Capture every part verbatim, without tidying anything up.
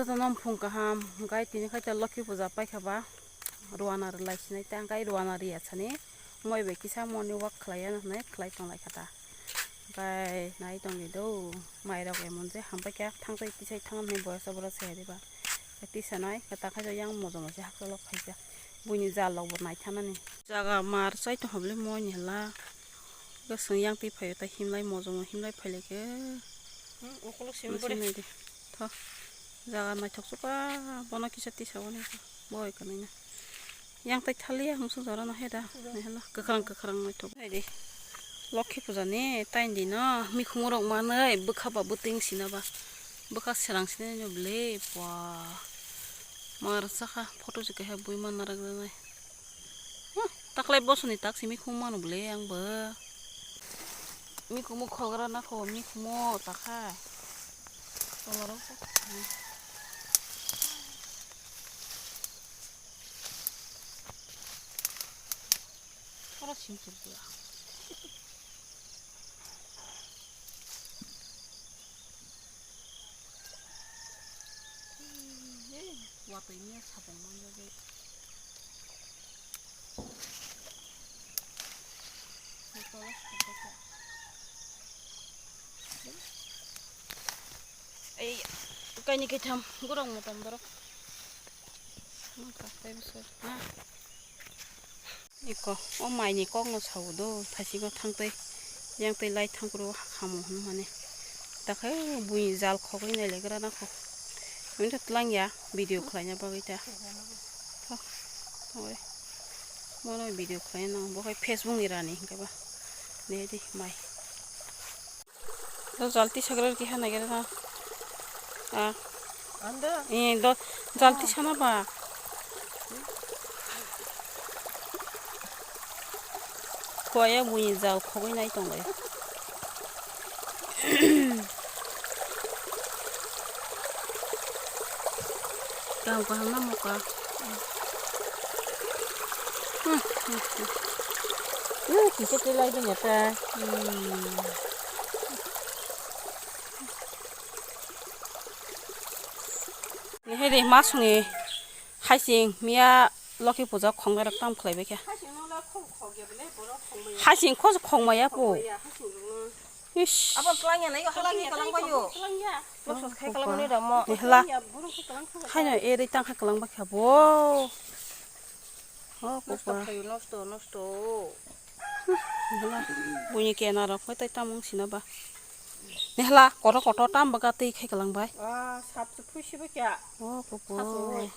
Jotono phung kaham, hwnkhe tini khaita Lokhi puja paikha ba, ruana rwlai sinai ta, hwnkhe ruana rwya sani, moi bai kisa morning walk khlaiya hwnwi khlai tonglaikha ta. Hwnkhe nai tongdi do, mairok emon je hambai khe thangtai tisai thang hwnwi boyos o borok se diba. Tisanai khe ta khaisa yang mojo mojo hakchalok khaisa, buini jal rok bo naithanani. Jaga mar chai tongkha bwle moi ni hwla. Bwswng yang twi phaio ta himlai mojomo himlai phailai khe. Hmm, ukuluk simi bwswng bwrwi. Naidi. Tho. Jaga naithok suka bono kisa tisa bono. Boi kwnaina. Yang tai thaliya hwnsuk jora no heda. Nahela kwkhwrang kwkhwrang naithok. Naidi. Lokhi puja ni taini no mikhumu rok manwi bwkha ba bwtwing sina ba. Bwkha serang sina no ble. Wah. Mar saka photo se kaisa bui man narak nai. Huh, taklai bosoni tak simi khum mano bwle ang bo. Mikhumu khogra na kho, mikhumu takhai. Tolaro. Oro sim sim pura. Watwi ni sapung manjagwi. Ei, kaini kaitham gorok motom borok. Nang kha tei bwswk, ha? Iko, o maini kokno sawi do, thaisingo thangtwi, yang twi lai thangkru khamu hwnmani. Takhe buini jal khogwi nailagra nakho. Hwnwi tlang ya, video khlaina bagwi ta. Tho, oi. Mono video khlaina nango, bo hai Facebook ni rani hwnkhe ba. Nehdi mai. Do jalti sagra ki hana gera na. Ah. Anda. Eh, do jalti sana ba. Kuaya buini jal khogwi nai tonglai. Kaham kaham na moka. Hmm, hmm, hmm. Yo, kisa kelai bini ta. Hmm. Nihiri masungni haising miya Lokhi puja khongnai rok tam khlai bai kha. Haising khos khongmaya po. Ish. Abo twlangya nai, twlangya, twlangya, twlangya. Nosto khai kalang mani ramo. Nihla. Haino eri tang khai kalang bakha bo. Oh, nosto kupa. Khai nosto, nosto. Nihla. Buini kena rok hoi tai tamung sina ba. Nihla, koto koto tam baga tei khai kalang bai. Ah, sap se phui sibo kya. Oh, kupa. Sap se.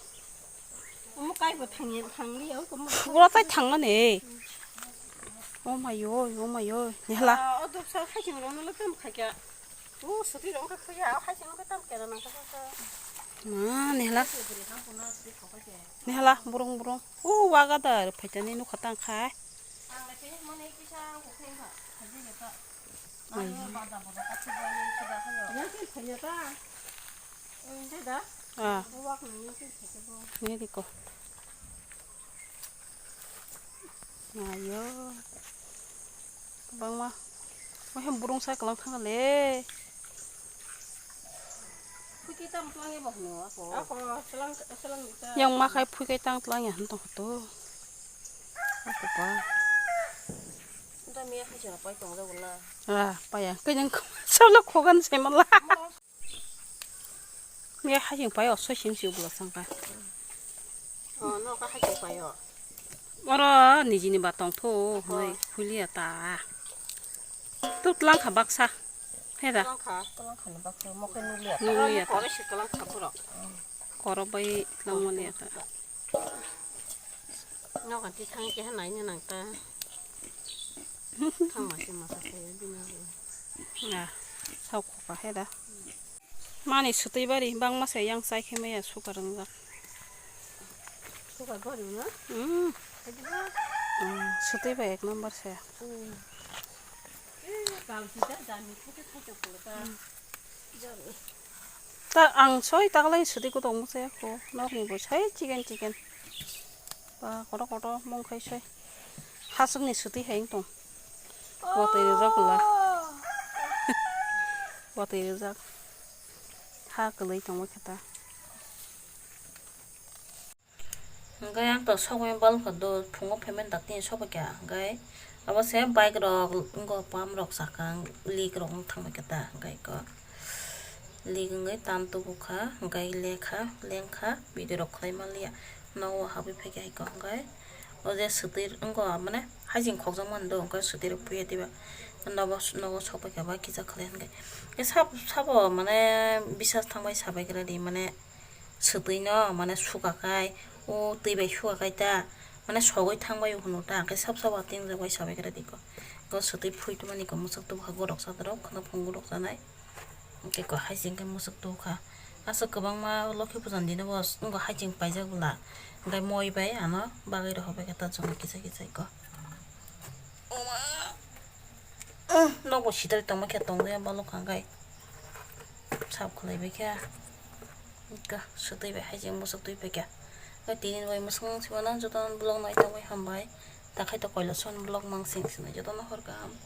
Omo kai bo thangya, thangli ya, omo. Pura tai thangmani. Oh my oi, oh my oi. Nihla. Ah, o dopsa haising rok no tam khaikya. O sotwi rok kha khaikya, haising rok tam kera nang kha kha. Ma, nihla. Nihla, burung burung. O waga da phaitani nukha tang khai. Ang le khe mani kisa ang khe kha. Khaji le kha. Ang le bada bada kathi ba ye kida khayo. Ya khe khayo ta. Oi je da. Ah. Uwak nini khe khaji bo. Ni diko. Ayo. Bangma. Wah, burung sai kalang thang le. Phuki tam tlang ya bahno ako. Ako, selang, selang bisa. Yang makai phuki tang tlang ya hantong to. Ako pa. Nda miya hai jara pai tong jago na. Ah, paya. Kanyang sabla khogan sai mala. Miya hai jeng pai o soi sing si ubla sangka. Oh, no ka hai jeng pai o. Oro nijini ba tong tho, hoi, phulia ta. Tu tlang kha baksa. Heda. Tlang kha, tlang kha baksa. Mo khe nulia. Nulia ta. Kore si tlang kha puro. Koro bai tlang mo lia ta. No kan ti thang ke nai ne nang ta. Thang ma si ma sa khe bina. Na, sao kho ka heda. Mani sutwi bari bangma se yang chai khe maya sugar wngjak. Sugar bari na? Hmm. Kaidiba? Hmm, sutwi bai ek number se. Hmm. Eh, kal sida jani khuti khuti pulta. Hmm. Jani. Ta ang soi taklai sutwi kutok muchaya kho. Nokni bo sai chicken chicken. Ba koto koto mung khai soi. Hasukni sutwi hai wng tong. Watwi rijak la. Watwi rijak. Ha kwlwi tongma khe ta. Hwnkhe ang to sokbai balkha do, phungo payment dakti sokbaikha, hwnkhe abo se bike rok, wngkha pump rok sakang, leak rok wng thangbaikha ta, hwnkhe kok leak wngwi tan tubukha, hwnkhe lekha, lengkha, video rok khlai manliya, nogo habwi phaikha hai kok, hwnkhe o je swtwi wngkha, mane hajing khokjakmani do, hwnkhe swtwi rok puya diba, nogo, nogo sokbaikha ba kisa khlai hwnkhe, sabo, mane bisas thangbai sabaikha di, mane. Swtwi no mane sukakhai, o twi bai sukakhai ta, mane sogwi thangbai o hwnwi ta, hwnkhe sab sabo tingjak bai sabaikha di kok. Kok swtwi phui tongmani kok, mwswk tubukha, gorok sa dorok, khwna phung gorok sanai. Hwnkhe kok haiching khe mwswk tubukha. Aswk kwbangma Lokhi Puja ni dino bo wngkha haiching paijak bwla. Hwnkhe moi bai ano bagwi rohorbaikha ta, chwngno kisa kisa kok. Nogo sitari tongma khe tongwi balok hwnkhe sap khwlaibai khe swtwi bai hai jeng bwswk twi paikha. Tini bai mwswng sibana jotono vlog nai tongwi hambai. Takhai to koilo son vlog mansing sinai jotono hor kaham.